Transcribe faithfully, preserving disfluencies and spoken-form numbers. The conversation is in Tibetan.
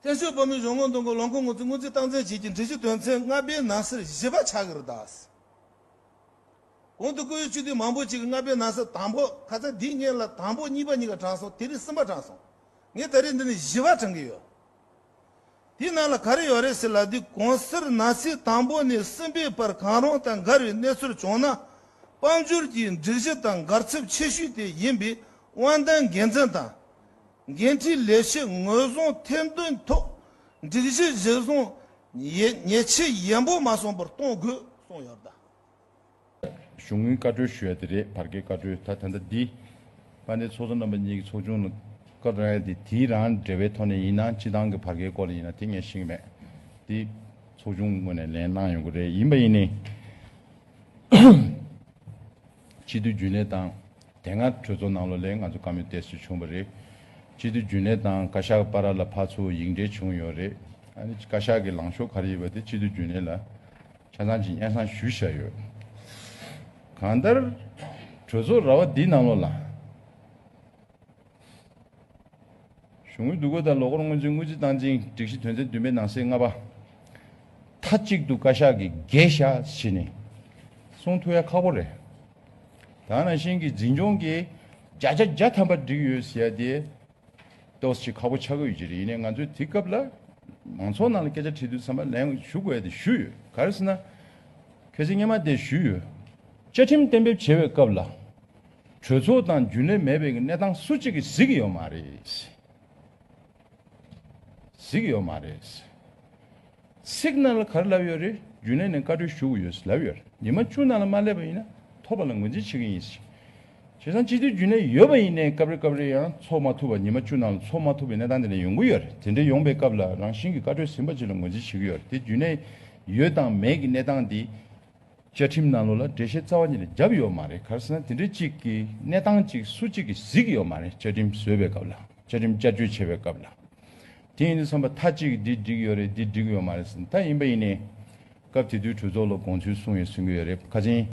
བཙན་བྱོལ་བོད་མིའི་གཞུང་ངོ་འདུ་འགོད་ལོ་འཁོར་དངོས་རྫས་དངོས་རྫས་སྟངས་འཛིན་བྱེད་ཀྱི་སྒྲིག་གཞི་དོན་ཚན་ལྔ་པའི་ནང་གསེས་བཞི་པ་ཆགས་ཀྱི་རེད་ད། གོང་དུ་བཀོད་ཡོད་སྤྱི་འཐུས་མང་པོ་ཅིག་གིས་ལྔ་པའི་ནང་གསེས་དང་པོ་ཁ་ཚ་འདི་སྔོན་ལ་དང་པོ་གཉིས་པ་གཉིས་ཀ་དྲངས་སོང་། དེ་རིང་གསུམ་པ་དྲངས་སོང་། ངས་ད་རེས་འདི་ནས་བཞི་པ་དྲངས་ཀྱི་ཡོད། དེའི་ནང་ལ་ག་རེ་ཡོད་རེད་ཟེར་ལབ་དུས། གོང་གསལ་ནང་གསེས་དང་པོ་ནས་གསུམ་པའི་བར་གང་རུང་དང་འགལ་བའི་གནས་ཚུལ་བྱུང་ན། དཔལ་འབྱོར་གྱི་སྒྲིག་གཞི་དང་འགལ་ཚབས་ཆེ་ཤོས་དེ་ཡིན་པའི་དབང་ལྡན་འགན་འཛིན་དང་། འགན་འཁྲིའི་ལས་བྱེད་ངོས་བཟུང་ཐེར་འདོན་ཐོག་སྒྲིག་གཞི་གཞིར་བཟུང་ཉེས་ཉེས་ཆད་ཡན་པོ་མ་སོང་བར་གཏོང་དགོས་གསུངས་ཡོད་པ་དང་། གཞུང་གི་བཀའ་འཁྲོལ་ཞུ་ཡ་དེ་རེད། བར་བརྒལ་བཀའ་འཁྲོལ། ད་ད་ལྟ་འདི་དཔལ་ལྡན་ཚོགས་གཙོ་རྣམ་པ་གཉིས་ཀྱི་ཚོགས་ཆུང་ལ་བཀའ་དྲངས་ཡ་དེ་དེའི་རང་འབྲེལ་བའི་ཐོག་ནས་ཡིན་ན། སྤྱི་བཏང་གི་བར་བརྒལ་སྐོར་ལ་ཡིན་ན་དེ་ངས་ཤེས་ཀྱི་མེད། འདི་ཚོགས་ཆུང་ངོས་ནས་ལན་གནང་ཡོང་གི་རེད། ཡིན་པ་ཡིན་ནའི་སྤྱི་འཐུས་རྒྱུན་ལས་དང་། དེ་སྔ་གྲོས་ཚོགས་ནང་ལོགས་ལ་ང་ཚོ་བཀའ་མོལ་ཏོག་ཙམ་བྱུང་བ་རེད། སྤྱི་འཐུས་རྒྱུན་ལས་དང་བཀའ་ཤག་བར་ལ་ཕར་ཚུར་ཡིག་འབྲེལ་བྱུང་ཡོད་རེད། ཨ་ནི་བཀའ་ཤག་གི་ལངས་ཕྱོགས་ག་རེ་ཡོད་པ་དེ་སྤྱི་འཐུས་རྒྱུན་ལས་ལ་ཆ་ཚང་ཅིག་སྙན་སེང་ཞུས་བཞག་ཡོད། གང་ལྟར་གྲོས་ཚོགས་ར་བ་འདི་ནང་ལོགས་ལ། གཞུང་གི་འདུ་འགོད་དང་ལོ་འཁོར་དངོས་རྫས་དངུལ་རྩིས་སྟངས་འཛིན་སྒྲིག་གཞི་དོན་ཚན་བདུན་པའི་ནང་གསེས་ལྔ་པ། མཐའ་གཅིག་ཏུ་བཀའ་ཤག་གིས་འགལ་བཞག་ཟེར་ནས་གསུང་ཐུབ་ཡ་ཁག་པོ་རེད། ད་ནང་བཞིན་གྱི་འཛིན་སྐྱོང་གིས་བརྒྱ་ཆ་བརྒྱ་ཐམ་པ་འགྲིག་ཡོད་ཟེར་ཡ་དེ་ཏོག་ཙམ་ཁག་པོ་ཆགས་ཀྱི་ཡོད་ཀྱི་རེད། ཡིན་ནའི་ང་ཚོས་དེ་སྐབས་ལ་མང་ཚོགས་ནང་ལ་སྐད་ཆ་དྲིས་དུས་ཙམ་པ་ལན་ཞུ་དགོས་ཡ་དེ་ཞུས་ཡོད། ག་རེ་ཟེར་ན། ཁ་སང་སྔོན་མ་དེ་ཞུས་ཡོད། བཅའ་ཁྲིམས་གཏན་འབེབས་བྱེད་པའི་སྐབས་ལ། གྲོས་ཚོགས་དང་རྒྱུན་ལས་མེད་པའི་གནས་སྟངས་སུ་གཅིག་གིས་གཟིགས་ཀྱི་ཡོད་མ་རེད། གཟིགས་ཀྱི་ཡོད་མ་རེད། ཚིག་ནང་ལ་ག་རེ་ལབ་ཡོད་རེད། རྒྱུན་ལས་ནས་བཀའ་འཁྲོལ་ཞུ་དགོས་ཡོད་ལབ་ཡོད་རེད། ཉི་མ་བཅུ་ནང་ལ་མ་སླེབས་པ་ཡིན་ན་ཐོབ་པ་ལ་ངོས་འཛིན་བྱེད་ཀྱི་ཡིན་ཞེས། བྱས་ཙང་སྤྱི་འཐུས་རྒྱུན་ལས་ཡོད་པ་ཡིན་ནའི་སྐབས་རེ་སྐབས་རེ་ཡང་ཚོགས་མ་ཐུབ་པ། ཉི་མ་བཅུ་ནང་ལ་ཚོགས་མ་ཐུབ་པའི་གནས་སྟངས་དེ་འདྲ་ཡོང་གི་ཡོད་རེད། དེ་འདྲ་ཡོང་པའི་སྐབས་ལ་རང་བཞིན་གྱི་བཀའ་འཁྲོལ་ཟིན་པ་ཅིག་ལ་ངོས་འཛིན་བྱེད་ཀྱི་ཡོད་རེད། དེ་རྒྱུན་ལས་ཡོད་དང་མེད་ཀྱི་གནས་སྟངས་འདི་བཅའ་ཁྲིམས་ནང་ལོགས་ལ་འགྲེལ་བཤད་རྩ་བ་ཉིད་ནས་བརྒྱབ་ཡོད་མ་རེད། ག་རེ་ཟེར་ན་དེ་འདྲའི་གཅིག་གི་གནས་སྟངས་གཅིག་སུ་གཅིག་གིས་གཟིགས་ཡོད་མ་རེད། བཅའ་ཁྲིམས་བཟོས་པའི་སྐབས་ལ། བཅའ་ཁྲིམས་བསྐྱར་བཅོས་བྱེད་པའི་སྐབས་ལ། དེ་ཡིན་དུས་ཙམ་པ་མཐའ་གཅིག་གིས་འདི་འགྲིག་ཡོད་རེད། འདི་འགྲིག་ཡོད་མ་རེད་ཟེར། ད་ཡིན་པ་ཡིན་ནའི་སྐབས་དེ་དུས་གྲོས་ཚོགས་ལ་དགོངས་ཚུལ་གསུངས་ཡོད་གསུང་གི་ཡོད་རེད། ཁ་སང་